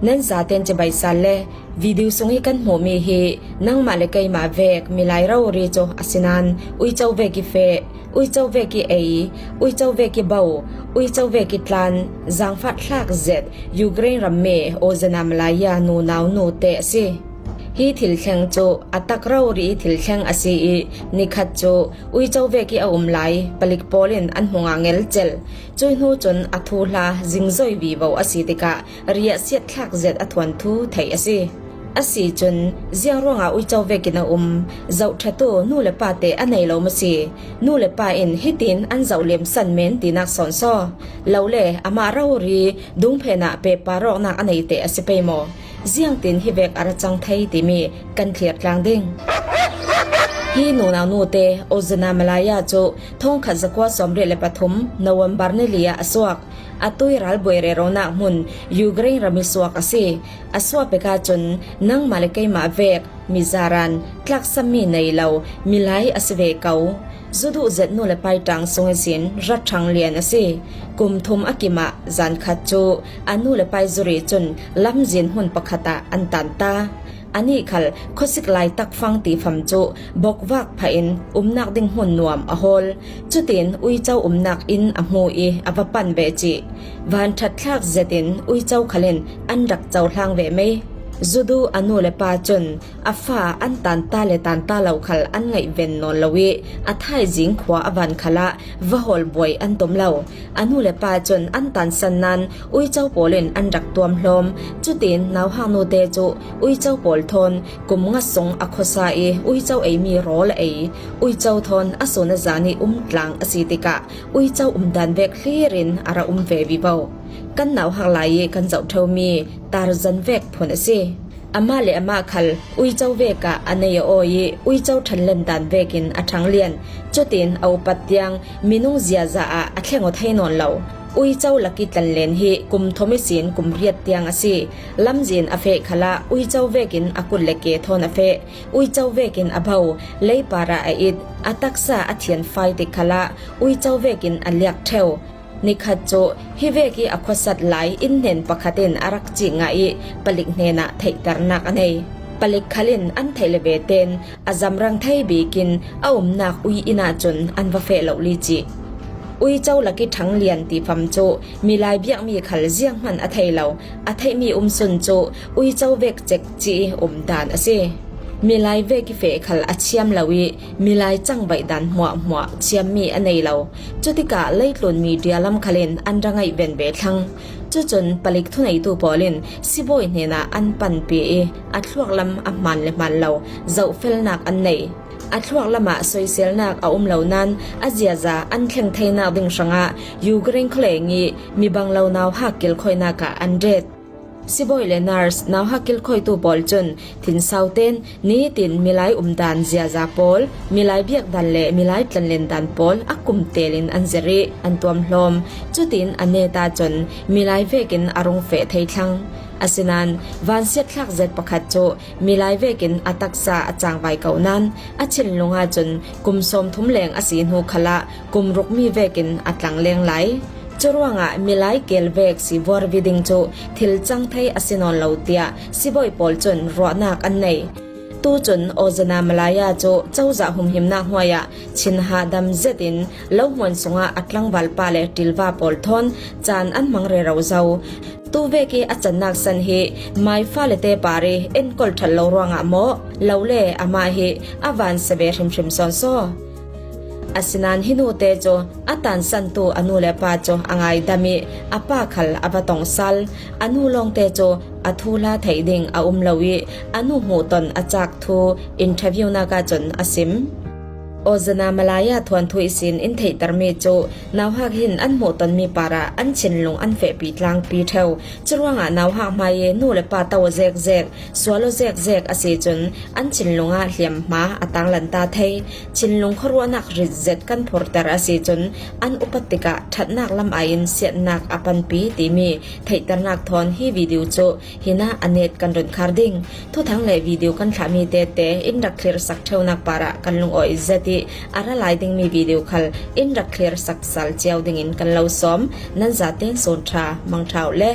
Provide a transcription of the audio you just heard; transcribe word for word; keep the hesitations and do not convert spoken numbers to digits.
Nan zaten cibai sal le, video sung hi kan hmuh mi hi nangmah le keimah vek milai rori cu a si nain, uico vek i feh, uico vek i ei, uico vek i bo, uico vek i tlan, zaangfah thlak zet Ukraine ram mi Ozena Malaya nunau nu te a si. Hi thil thleng cu a tak rori i thil thleng a si i, nikhat cu uico vek i a um lai palik pawl in an hmu ngelngel. Cuih hnu cun a thuhla zingzoi vivo a si tikah riahsiat thlak zet a thuanthu theih a si. A si cun, ziang ruangah uico vek in a um, zohṭhatu nu le pa te a nei lo maw si? Nu le pa in hitin an zoh liamsan men tinak sawn saw? Lo le, amah rori dungphen ah pehpar awknak a nei te a si pei maw? Ziangtin hi vek a ra cang thei timi kan thlir tlang ding. Hi nunau nu te Ozena Malaya cu thongkhat zakua sawmriat le pathum November ni li ah a suak. A tui ralbuai reronak hmun Ukraine ram i suak a si. A suah pek ahcun nangmah le keimah vek mizaran tlaksammi nei lo milai a si ve ko. Zu duh zet nu le pa i ṭang sung ihsin rat ṭhang lian a si. Kum thum a kim ah zan khat cu a nu le pa i zuri cun lamzin hmun pakhat ah an tan ta. Anih khal khuasik laitak fang tifam cu bokvak phah in umnak ding hmun nuam a hawl. Cutin uico umnak inn a hmu i a va pan ve cih. Vanṭhat thlak zetin uico khal in an rak cohlang ve mei. Zu duh a nu le pa cun a fa an tan ta le tan ta lo khal an ngaihven nawn lo i a thaizing khua a van khalah va hawl buai an tum lo. A nu le pa cun an tansan nain uico pawl in an rak tuamhlawm. Cutin nauhak nu te cu uico pawl thawn kum nga sung a khuasa i uico eimi rawl a ei. Uico thawn a sun a zan i um tlang a si tikah uico umdan vek hlir in a ra um ve vivo. Kan nauhak lai i kan zoh ṭheumi Tarzan vek phun a si. Amah le amah khal uico vek ah a nei a awi i uico ṭhanlen dan vekin a ṭhang lian. Cutin a upat tiang minung ziaza ah a thleng aw thei nawn lo. Uico laki tlanlen hi kum thum ihsin kum riat tiang a si. Lamzin a feh khalah uico vekin a kut le ke thawn a feh. Uico vekin a bo, leipar ah a it, a taksa a thianfai tik khalah uico vekin a liak ṭheu. Nikhat cu hi vek i a khuasat lai inn hnen pakhat in a rak cih ngah i palik hnenah theihternak a nei. Palik khal in an theih le ve tein a zamrang thei bikin a umnak ui inn ahcun an va feh lo li cih. Uico laki ṭhang lian tifam cu milai biakmi khal zianghman a thei lo, a theihmi umsun cu uico vek cek cih i umdan a si. Milai vek i feh khal a thiam lo i milai cangvaih dan hmuahhmuah thiammi a nei lo. Cutikah leitlun media lam khal in an ra ngaihven ve thlang. Cucun palik thuneitu pawl in sibawi hnenah an panpi i a thluak lam a hmaan le hmaan lo zohfelnak an nei. A thluak lamah soiselnak a um lo nain a ziaza an thleng theinak ding hrangah Ukraine khualeng i mi bang lo nauhak kilkhawinak ah an ret. Sibawi le nurse nauhak kilkhawitu pawl cun thinsau tein nitin milai umdan ziaza pawl, milai biakdan le milai tlanlen dan pawl a kum telin an zirh i an tuamhlawm. Cutin a net ahcun milai vekin a rung feh thei thlang. Asinain vansiat thlak zet pakhat cu milai vekin a taksa a cangvai ko nain a thinlung ahcun kum sawmthum leng a si hnu khalah kum rukmi vekin a tlangleng lai. Curuangah milai kel vek sivuarvi ding cu thil cang thei a si nawn lo tiah sibawi pawl cun ruahnak an nei. Tucun Ozena Malaya cu cozah humhimnak hnuai ah chin hahdam zetin lo hmuan sungah a tlangval pa le ṭilva pawl thawn caan an hmang rero zo. Tuvek i a cannak san hi mai fale te par i enkawl ṭhat lo ruangah maw? Lo le amah hi a van si ve hrimhrim sawn saw. Asinain hi nu te cu a tansantu a nu le pa cu a ngaidam i a pa khal a va tong sal. A nu lawngte cu a thuhla theih ding a um lo i a nu hmuhton a cak thu interview nak ahcun a sim. Ozena Malaya thuanthu ihsin in theihtermi cu nauhak hin an hmuhtonmi parah an thinlung an fehpi tlangpi ṭheu. Curuangah nauhak hmai i nu le pa to aw zekzek, sual aw zekzek a si cun an thinlung ah hliamhma a tanglan ta thei. Thinlung khuaruahnak rit zet kan phurter a si cun an upat tikah ṭhatnak lam aiin siatnak a panpi timi theihternak thawn hi video cu hinah a net kan run khar ding. Thuthang le video kan thlahmi tete in rak thlirsak ṭheunak parah kan lungawi zet i a ra lai dingmi video khal in rak thlirsak sal cio dingin kan lo sawm. Nan zaten sawn ṭha, mangṭha uh le.